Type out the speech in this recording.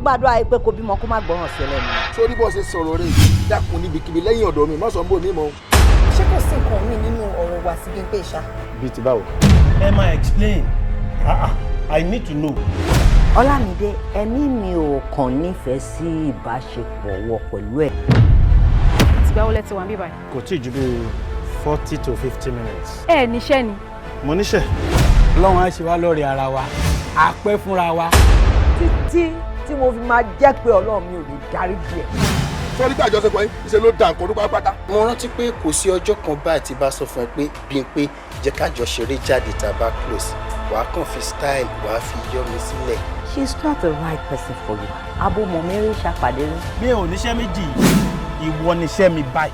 Gbàdúrà yìí pé kó bímọ, kó má gbọ́ràn sí ẹlẹ́nu. Sórí bó ṣe sọ̀rọ̀ rẹ̀, dákun, níbikíbi lẹ́yìn ọ̀dọ̀ mi, má sọ bò mí mọ́. Ṣé kò sí nǹkan míì nínú ọ̀rọ̀ wa sí Bímpé ṣá? Bíi ti báwo? Ẹ máa explain. Ah ah, I need to know. Ọlámídé, ẹ̀mí mi ò kàn nífẹ̀ẹ́ sí ìbáṣepọ̀ wọ pẹ̀lú ẹ̀. Tìgbà wo lẹ ti wà níbí báyìí? Kò tí ì ju bíi 40 to 50 minutes. Ẹ níṣẹ́ ni? Mo níṣẹ́. Ọlọ́run á ṣe wá lọ́rẹ̀ẹ́ ara wa, á pẹ́ fúnra wa. Títí tí mo fi máa jẹ́ pé Ọlọ́run, mi ò lè dáríjì ẹ̀. Sórí pé àjọṣepọ̀ yín ṣe ló da nǹkan orúkọ pátá. Mo rántí pé kò sí ọjọ́ kan báyìí tí bá sọ fún ẹ pé, "Bímpé, jẹ́ ká jọ ṣeré jáde," tá a bá close, wàá kàn fi style, wàá fi yọ mi sílẹ̀. She's not the right person for you. Abo mọ̀ mi rí ṣàpàdé rí. Mi ò níṣẹ́ méjì, ìwọ níṣẹ́ mi báyìí.